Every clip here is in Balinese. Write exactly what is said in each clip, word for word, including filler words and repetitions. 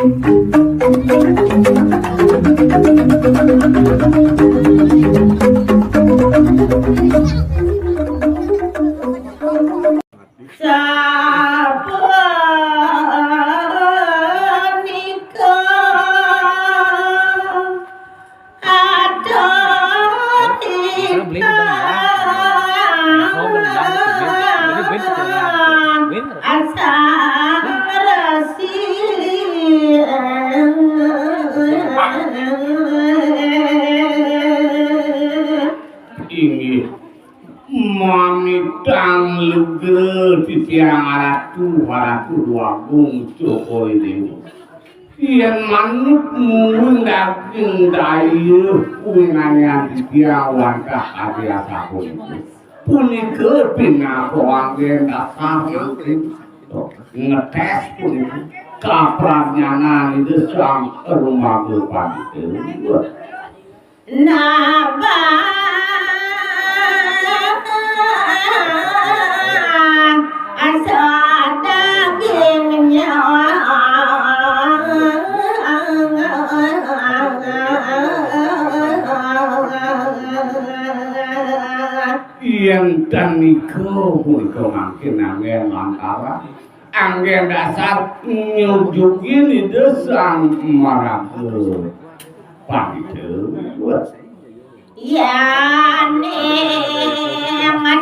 Sapunika adoh tingkah asal resi. Inggih. Mamitang lugra titiang Ratu, Ratu Déwa Agung Cokor I Déwa. Yén manut mungguing daging daya kuwinangan titiang wantah kadi asapunika. Punika pinaka anggén dasar mangkin ngetés punika kapradnyanan Ida Sang Arumaga Pandita. Nabah asa dagingnya. Yén ten nika punika mangkin anggén lantaran anggén dasar nyujugin Ida Sang Maraga Pandita. Yéning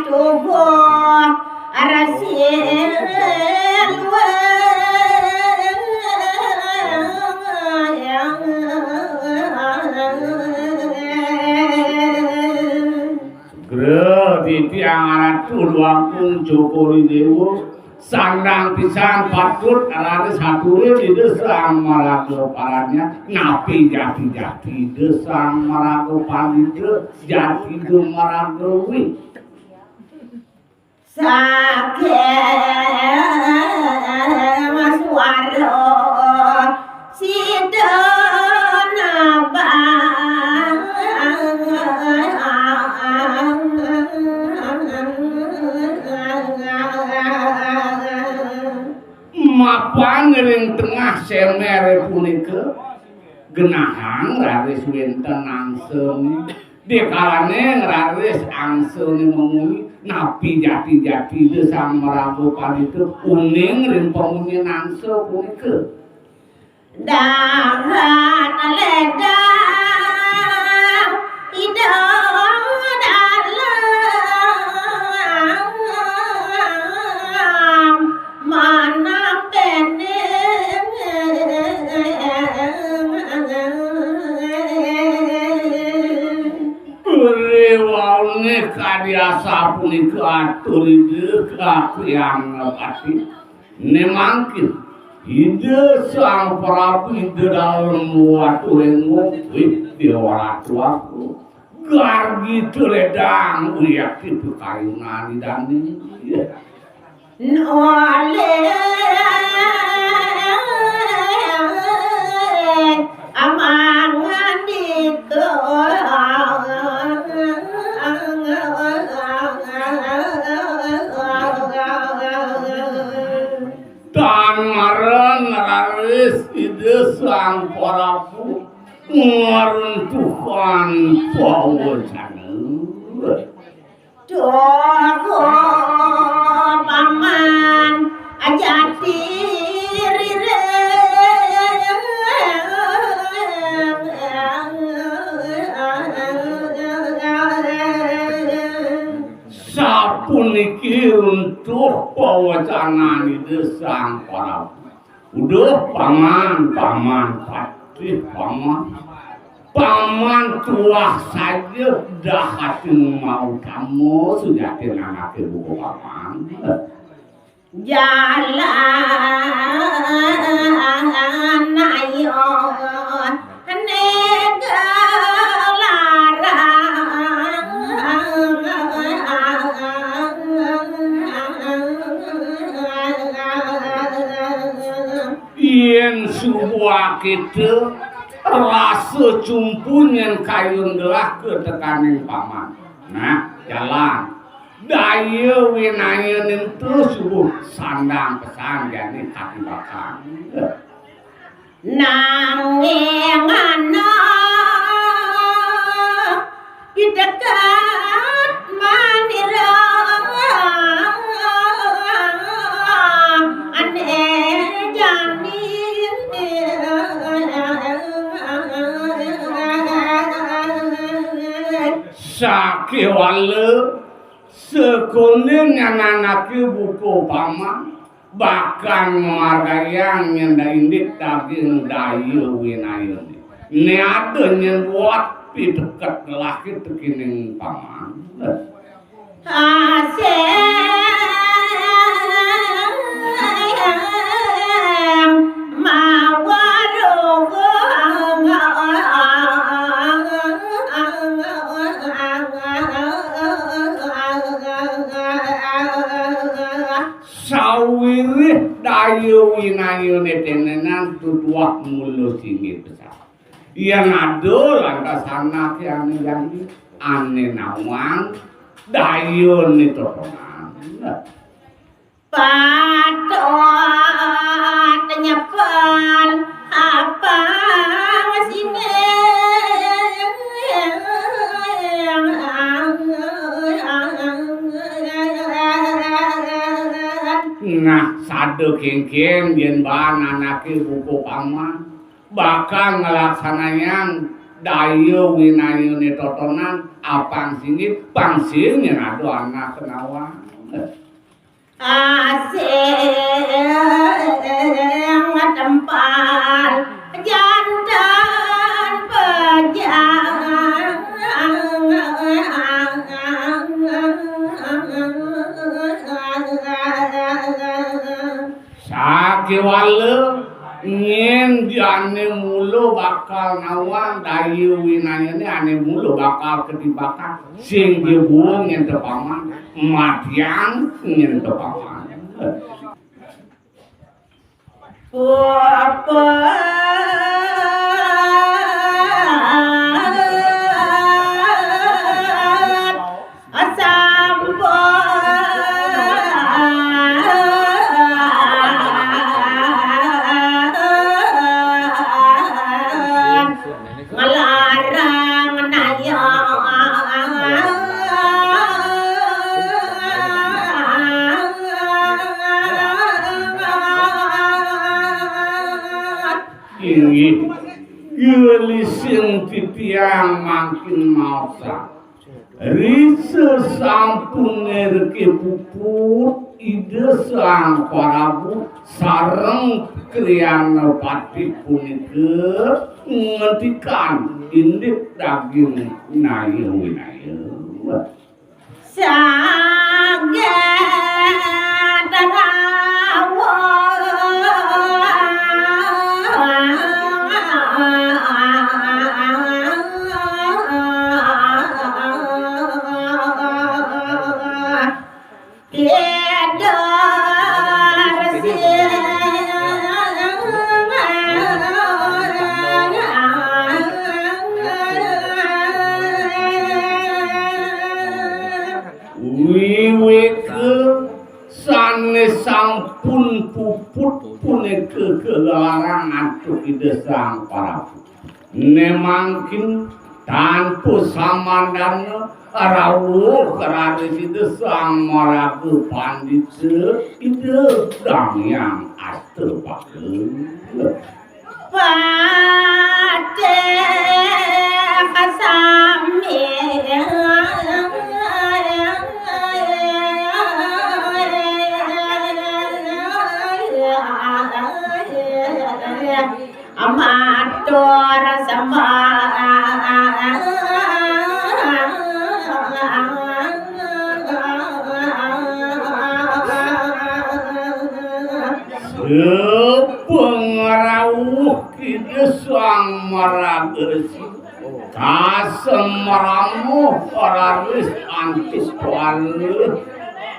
tubuh resi luwih. Gra titiang Ratu Déwa Agung Cokor I Déwa, sandang pisan patut raris aturin Ida Sang Maraga Paranya, napi jati-jati Ida Sang Maraga Pandita, jati Ida Maraga Wih. Saking suara sida nabang. Mapan ring tengah semere punika, genahang raris wénten angsané. Dikalane raris angsané mamunyi, napi jati-jati Ida Sang Maraga Pandita uning ring pamunyin angsa punika. Dahat ledang Ida Dalem manah pening. Riwaune kadi asapunika atur Ida kakyang pati. Ne mangkin Ida Sang Prabu Ida Dalem Waturéngo, wih, Déwa Ratu aku. Gargi teledang uyakti pikayunan Idane. Nolih amang ngandika. Tan mara ngraris Ida Sang Prabu ngruntuhang pawecana. Duh, Paman, ajati rireng. Sapuniki runtuh pawecanan Ida Sang Prabu. Uduh, Paman, Paman, patih, Paman. Paman tuah saja dahating mautama sujatin anake buka Paman. Jalan ayo. Yen suba kita rasa cumpu nyen kayun gelah ka tekaning paman. Nah, jalan. Daya winaya nintu subuh sandang pesan jani katibakan. Nanging ana piteket manira ane jani. Sakéwala sakoné nyananake buka paman, bakal margayang nyén indik daging daya winayané. Né ada nyén buat piteket laki tekining paman. Asing mawaruh. Sawiréh daya winayané tenenan tutuah mula singgih besar. Yén ada lantas anaké ané jani, ané nawang dayané totonan. Patut nyepel apang sining. Nah, sada kénkén yén baan anaké buka paman bakal nglaksanayang daya winayané totonan, apang singgih, pang sing yén ada anak nawang. Asing tempal janten pejang. Sakéwala nyén jani mula bakal nawang daya winayané, ané mula bakal katibakan. Sing jebul nyén tepaman, matiang nyén tepaman. Puput sampun nglarang naya. Inggih, gelising titiang mangkin maosang. Ri sasampuné reké puput Ida Sang Prabu sareng Kriyana Patih punika ngentikan indik daging naya winaya. Saget rawuh. Tiada sing wiwit sané sampun puput punika kaglarang antuk Ida Sang Prabu. Né mangkin tanpa samandana rawuh raris Ida Sang Maraga Pandita, Ida Sang Hyang Astapaka. Patih sami matur sembah. Sapangrauh Ida Sang Maraga Resi, kasemrama raris antuk para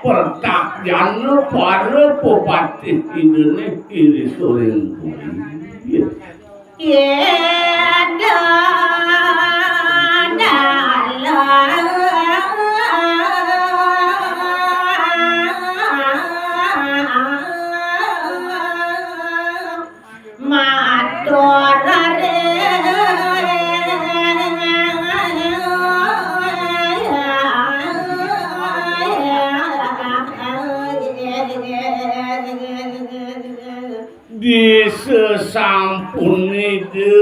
pertakjana, para pepatih Idané irika ring puri. Ida Dalem. Matur Di sesampun Ida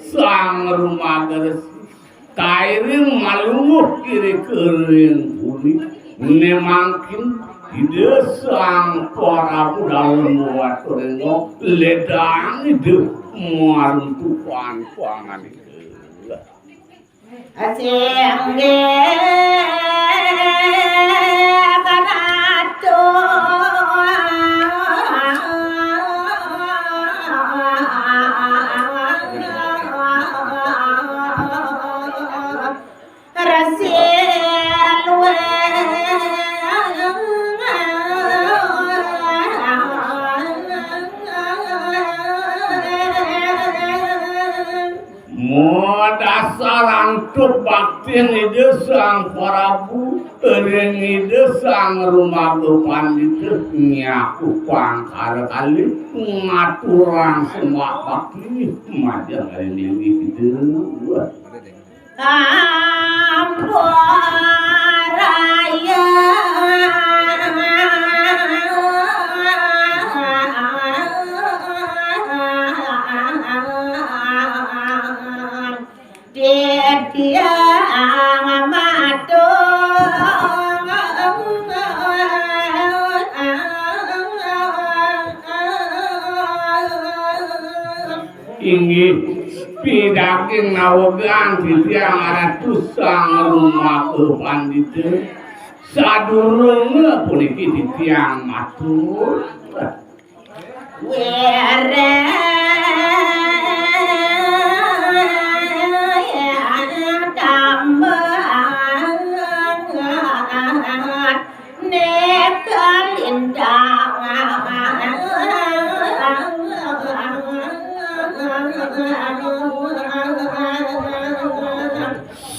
Sang Rumagersi kairing malungguh iri kering puni, ne mangkin Ida Sang Prabu Dalem Waturengo ledang Ida maruntukan pangan Ida. Singgih Ratu. Resi luwih. Modasar antuk baktin Ida Sang Prabu ring Ida Sang Rumaga Pandita nyakupang kala kalih ngaturang sembah bakti majeng ring linggih Ida. Ampuraya. Titiang matur. Inggih, pidaging nawegang titiang Ratu Sang Rumaga Pandita. Sadurunge puniki titiang matur. Were tambah. Neka lintang.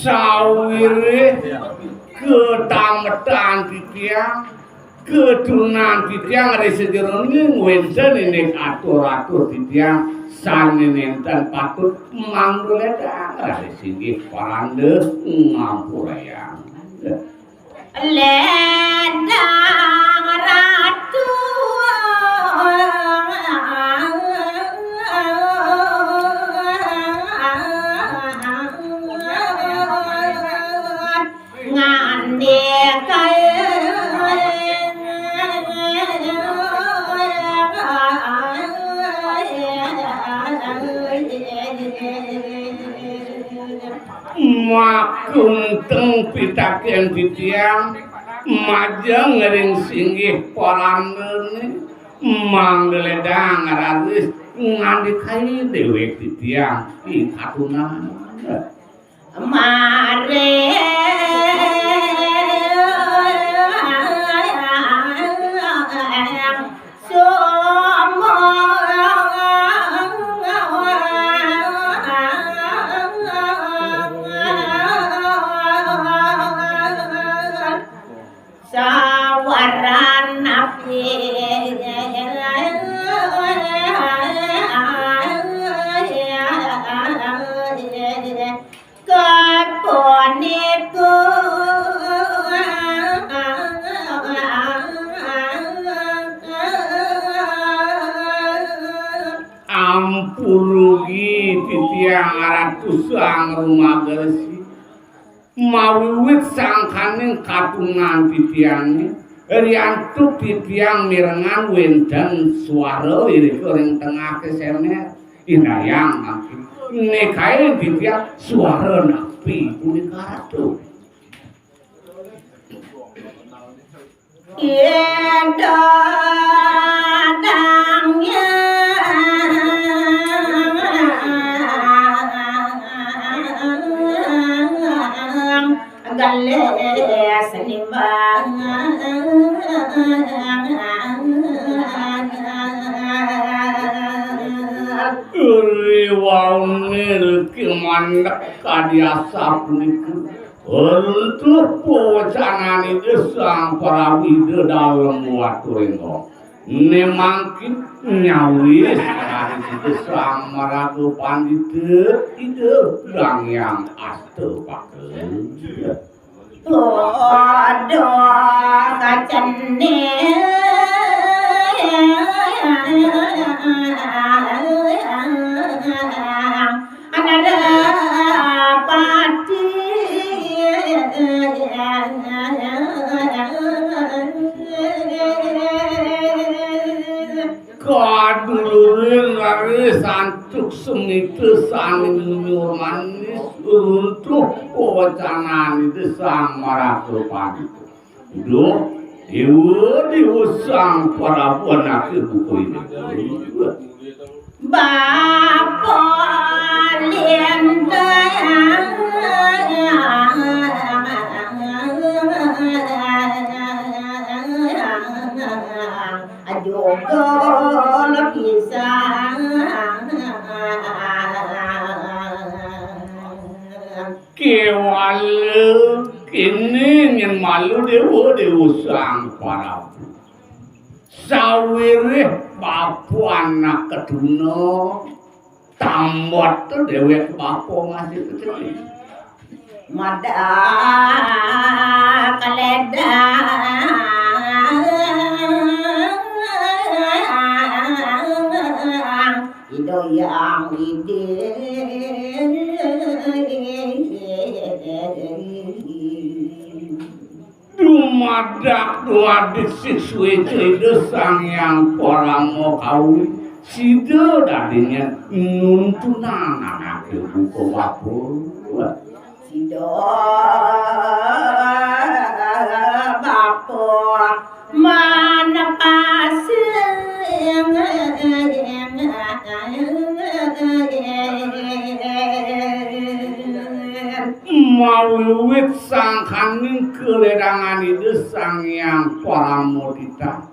Sawiréh ketametan titiang, keturunan titiang ring sajeroning wénten indik atur-atur titiang sané nénten patut mangda ledang raris inggih paranda ngampurayang. Ledang Ratu. Ngandikain. Makunteng pitaken titiang majeng ring singgih parandané, mangda ledang raris ngandikain déwék titiang ing katunan. Mari. Sawaran napi kapunika. Ampun ugi titiang Ratu Sang Rumagersi. Mawiwit sangkaning katunan titiangé, riantuk titiang mirengang wénten suara irika ring tengah kesemet. Indayang mangkin. Nikain titiang suara napi punika Ratu? Yen dadang yang galih senimbang. Riwaune riki mandek kadi asapunika. Runtuh pawecanan Ida Sang Prabu Ida Dalem Waturenggong. Né mangkin nyawis, Sang Maraga Pandita, Ida Hyang Astapaka. Padha kacening anarapati. Kaduluring raris antuk semita sané nyunyur manis runtuh pawecanan Ida Sang Maraga Pandita. Duh, Déwa, Déwa Sang Prabu anaké buka Ida. Bapa lintang ajogo lapisan. Kéwala kéné nyén malu Déwa, Déwa Sang Prabu. Sawiréh bapa anak katuna, tambet déwék bapa masih kecil. Madak kaledang Ida Hyang Widhi. Dumadak duadik siswa Ida Sang Hyang Parama Kawi, sida dadinya nuntunan anaké buka bapa. Sida bapa manepasing. Mawiwit sangkaning kaledangan Ida Sang Hyang Paramodita,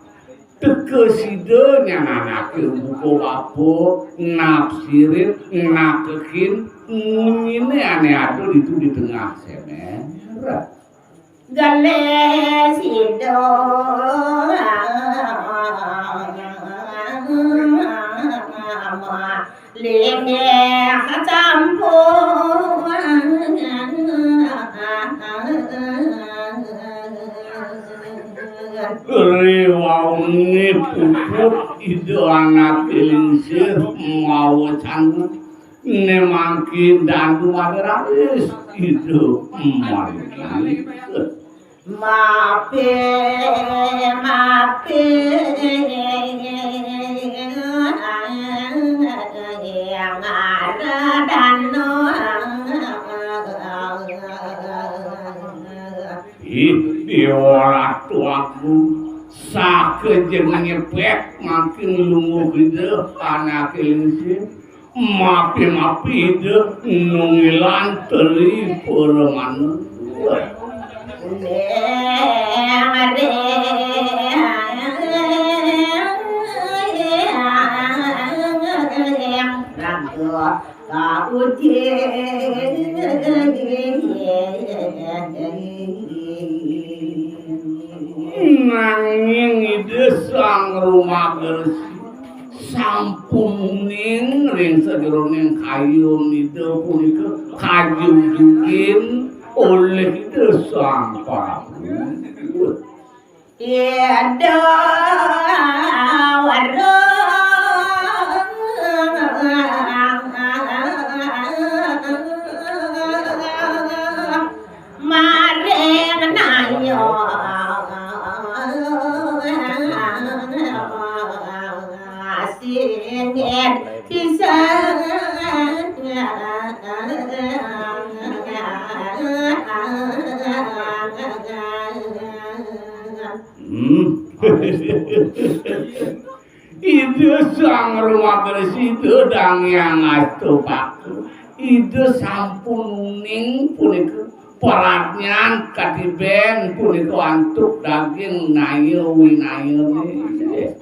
teka sida nyananaké buka bapa, napsirin, nakekin munyiné ané ada ditu di tengah semer. Galih sida linggih sampun. Riwauné puput Ida Anaké Lingsir mawa canggung. Né mangkin dandu mararis Ida mangkin. Mapi, mapi, ngaradana. Ih, Déwa Ratu Agung, sakejeng nyepet mangkin lungguh Ida Anaké Lingsir. Mapi-mapi Ida nungilan teri paramana. Raga kauji. Nanging Ida Sang Rumagresi sampun uning ring sajeroning kayun Ida punika kajujugin olih Ida Sang Prabu. Ida Wara maring naya singit pisan. Hmm. Ida Sang Rama Gresida dang Hyang Astapaka. Ida sampun uning punika pradnyan katiben punika antuk daging naya winayane.